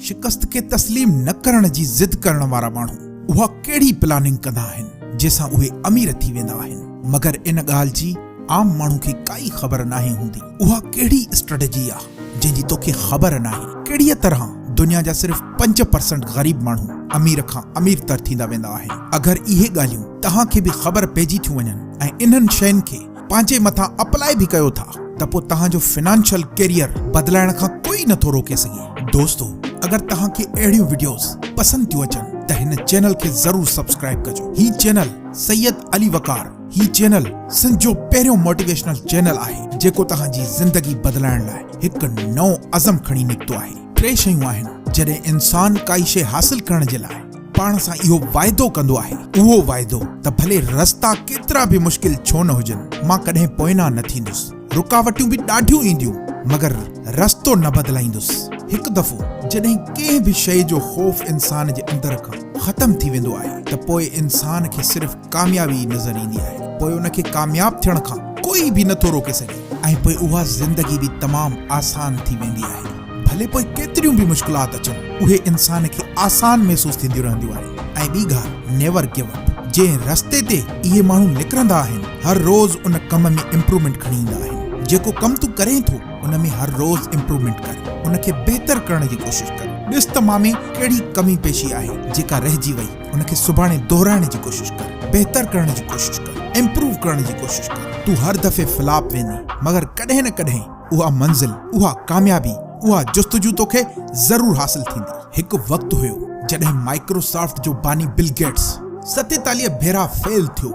شڪست کي تسليم نه ڪرڻ جي ضد ڪرڻ وارا ماڻهو اها ڪهڙي پلاننگ ڪندا آهن جنهن سان اهي امير ٿي ويندا آهن مگر ان ڳالهه جي عام ماڻهو کي ڪائي خبر ناهي هوندي. اها ڪهڙي اسٽريٽجي آ جنهن جي توکي خبر ناهي. ڪهڙيء طرح دنيا جا صرف 5% غريب ماڻهو امير کان امير تر ٿيندا ويندا آهن. اگر اهي ڳالهيون توهان کي به خبر پئجي ٿيون وڃن ۽ انهن شين کي پنهنجي مٿان اپلائي به ڪيو ٿا ته پوء توهان جو فنانشل ڪيريئر بدلائڻ کان ڪوئي نٿو روڪي سگهي. دوستو اگر توهان کي اهڙيون وڊيوز پسند ٿيون اچن ته هن چينل کي ضرور سبسڪرائيب ڪجو. هي چينل سيد علي وقار هي چينل سنڌ جو پهريون موٽيويشنل چينل آهي جيڪو توهان جي زندگي بدلائڻ لاء هڪ نئون عزم کڻي نڪتو آهي. ٽي شيون آهن جڏهن انسان ڪائي شيء حاصل ڪرڻ جي لاء پاڻ سان اهو واعدو ڪندو آهي، اهو واعدو ته ڀلي رستا ڪيترا به مشڪل ڇو نه هجن، مان ڪڏهن پوئنا نه ٿيندس، رڪاوٽيون به ڏاڍيون اينديون، مگر رستو نه بدلائيندس. هڪ دفعو جڏهن ڪنهن به شيء جو خوف انسان جي اندر کان ختم ٿي ويندو آهي ته پوء انسان کي صرف ڪاميابي ئي نظر ايندي آهي، پوء ان کي ڪامياب ٿيڻ کان ڪوئي به نٿو روڪي سگهي ۽ پوء اها زندگي به تمام آسان ٿي ويندي آهي. ڀلي پوء ڪيتريون به مشڪلات اچن، اهي انسان کي آسان محسوس ٿينديون رهنديون آهن ۽ ٻي ڳالهه نيور گيو اپ، جنهن رستي تي اهي ماڻهو نڪرندا آهن، هر روز ان ڪم ۾ امپروومينٽ کڻي ايندا آهن. جيڪو ڪم تون ڪرين ٿو، ان ۾ هر روز امپروومينٽ ڪر، ان کي بهتر ڪرڻ جي ڪوشش ڪر. ڏس ته مان ۾ ڪهڙي ڪمي پيشي آهي، جيڪا رهجي وئي، ان کي سڀاڻي دهرائڻ جي ڪوشش ڪر، بهتر ڪرڻ جي ڪوشش ڪر، امپروو ڪرڻ جي ڪوشش ڪر. تون هر دفعي فلاپ ويندين، مگر ڪڏهن نه ڪڏهن اها منزل، اها ڪاميابي، اها جستجو توکي ضرور حاصل ٿيندي. هڪ وقت هيو جڏهن مائيڪروسافٽ جو باني بل گيٽس 47 ڀيرا فيل ٿيو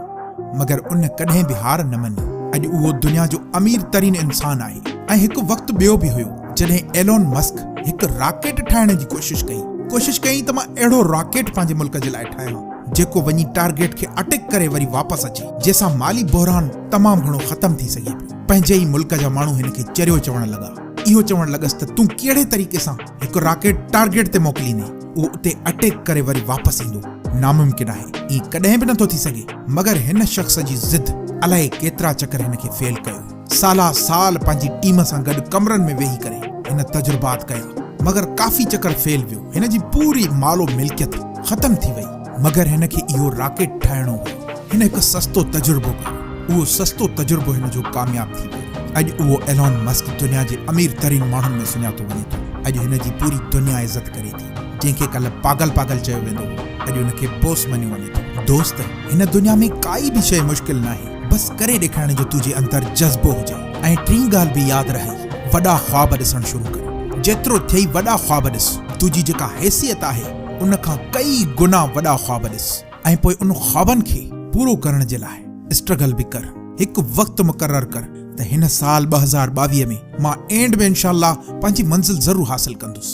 مگر ان ڪڏهن به هار نه مڃي. اڄ اهو دنيا جو امير ترين انسان آهي ۽ هڪ وقت ٻيو به هيو جڏهن ايلون مسڪ هڪ راڪيٽ ٺاهڻ جي ڪوشش ڪئي. ڪوشش ڪيائين ته مان اهڙو راڪيٽ پنهنجي ملڪ جي لاء ٺاهيان جيڪو وڃي ٽارگيٽ کي اٽيڪ ڪري وري واپس اچي جنهن سان مالي بحران تمام گهڻو ختم ٿي سگهي پيو. پنهنجي ئي ملڪ جا ماڻهو هن کي چريو چوڻ لڳا. اهو چوڻ لڳس ته تون ڪهڙي طريقي سان هڪ راڪيٽ ٽارگيٽ تي موڪليندين، اهو اتي اٽيڪ ڪري وري واپس ايندو. ناممڪن آهي، ائين ڪڏهن به نٿو ٿي سگهي. مگر هن شخص جي ضد الائي ڪيترا چڪر هن کي فيل ڪيو. سالا سال پنهنجي ٽيم سان گڏ ڪمرن ۾ ويهي ڪري هن تجربات ڪيا، مگر ڪافي چڪر فيل ويو. هن جي پوري مال و ملڪيت ختم ٿي وئي. مگر هن کي اهو راڪيٽ ٺاهڻو هو. هن هڪ سستو تجربو ڪيو. اهو سستو تجربو هن جو ڪامياب ٿي ويو. اڄ اهو ايلون مسڪ دنيا جي امير ترين ماڻهن ۾ سڃاتو وڃي ٿو. اڄ هن جي پوري دنيا عزت ڪري ٿي. جنهن کي ڪلهه پاڳل پاڳل چيو ويندو هو، اڄ ان کي بوس مڃيو وڃي ٿو. دوست، هن دنيا ۾ ڪائي به شيء مشڪل ناهي. بس ڪري ڏيکارڻ جو تنهنجي اندر جذبو هجي. ۽ ٽين ڳالهه به ياد رهئي، وڏا خواب ڏسڻ شروع ڪر. جيترو ٿئي وڏا خواب ڏس. تنهنجي جيڪا حيثيت آهي، ان کان ڪئي گنا وڏا خواب ڏس ۽ پوء ان خوابن کي پورو ڪرڻ جي لاء اسٽرگل به ڪر. هڪ وقت مقرر ڪر ته هن سال 2022 ۾ مان اينڊ ۾ انشاء الله پنهنجي منزل ضرور حاصل ڪندس.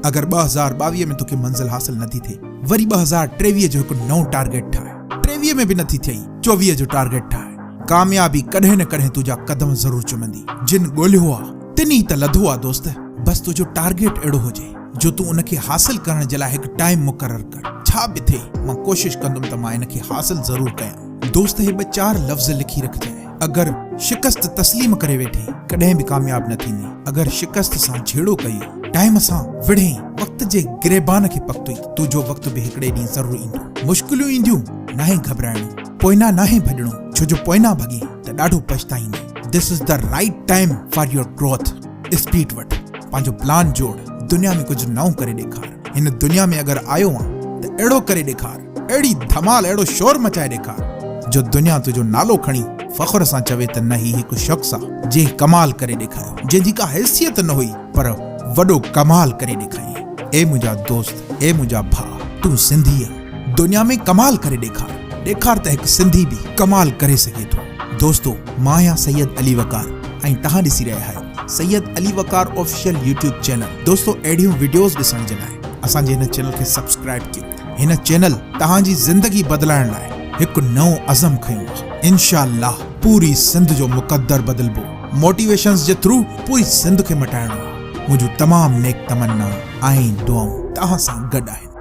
اگر 2022 ۾ توکي منزل حاصل نٿي ٿئي وري 2023 جو هڪ نئون ٽارگيٽ ٺاهه. 23 ۾ به نٿي ٿئي 24 جو ٽارگيٽ ٺاهه. ڪاميابي ڪڏهن نه ڪڏهن تنهنجا قدم ضرور چمندي. جن ڳولهيو آ تن ئي ته لڌو آ دوست. بس تنهنجو ٽارگيٽ اهڙو هجي. جو تون ان کي حاصل ڪرڻ جي لاء هڪ ٽائيم مقرر ڪر. ڇا به ٿئي مان ڪوشش ڪندم ته مان ان کي حاصل ضرور ڪيان. دوست هي ٻه چار لفظ لکي رکجانء. اگر شڪست تسليم ڪري ويٺين ڪڏهن به ڪامياب نه ٿيندين. اگر شڪست سان جهيڙو ڪيئي، ٽائيم سان وڙهين، وقت جي گريبان کي پڪتوئي تنهنجو وقت به هڪڙي ڏينهن ضرور ايندو. مشڪليون اينديون، ناهي گهٻرائڻو، پوئنا ناهي ڀڄڻو، ڇو جو پوئنا ڀڳين ته ڏاڍو پڇتائيندين. This is the right time for your growth. Speed وٺ، پنهنجو پلان جوڙ، دنيا ۾ ڪجهه نئون ڪري ڏيکار. هن دنيا ۾ اگر آيو آن ته اهڙو ڪري ڏيکار، اهڙي ڌمال، اهڙو شور مچائي ڏيکار، جو دنيا تنهنجو نالو کڻي فخر سان چوي ته نه هي هڪ شخص آ، جنهن ڪمال ڪري ڏيکاريو، جنهن جي ڪا حيثيت نه هئي پر وڏو ڪمال ڪري ڏيکاريائين. اي منهنجا دوست، اي منهنجا ڀاء، تون سنڌي آن، دنيا ۾ ڪمال ڪري ڏيکار، ڏيکار ته هڪ سنڌي به ڪمال ڪري سگهي ٿو. دوستو مان آهيان سيد علي وقار ۽ توهان ڏسي رهيا آهيو Syed Ali Waqar official YouTube channel دوستو اهڙيون وڊيوز ڏسڻ جي لاء اسان جي هن چينل کي سبسڪرائب ڪيو هن چينل توهان جي زندگي بدلائڻ لاء هڪ نئون عزم کنيو آهي انشاء الله پوري سنڌ جو مقدر بدلبو موٽيويشنز جي ٿرو پوري سنڌ کي مٽائڻو آهي منهنجون تمام نيڪ تمنائون ۽ دعائون توهان سان گڏ آهن.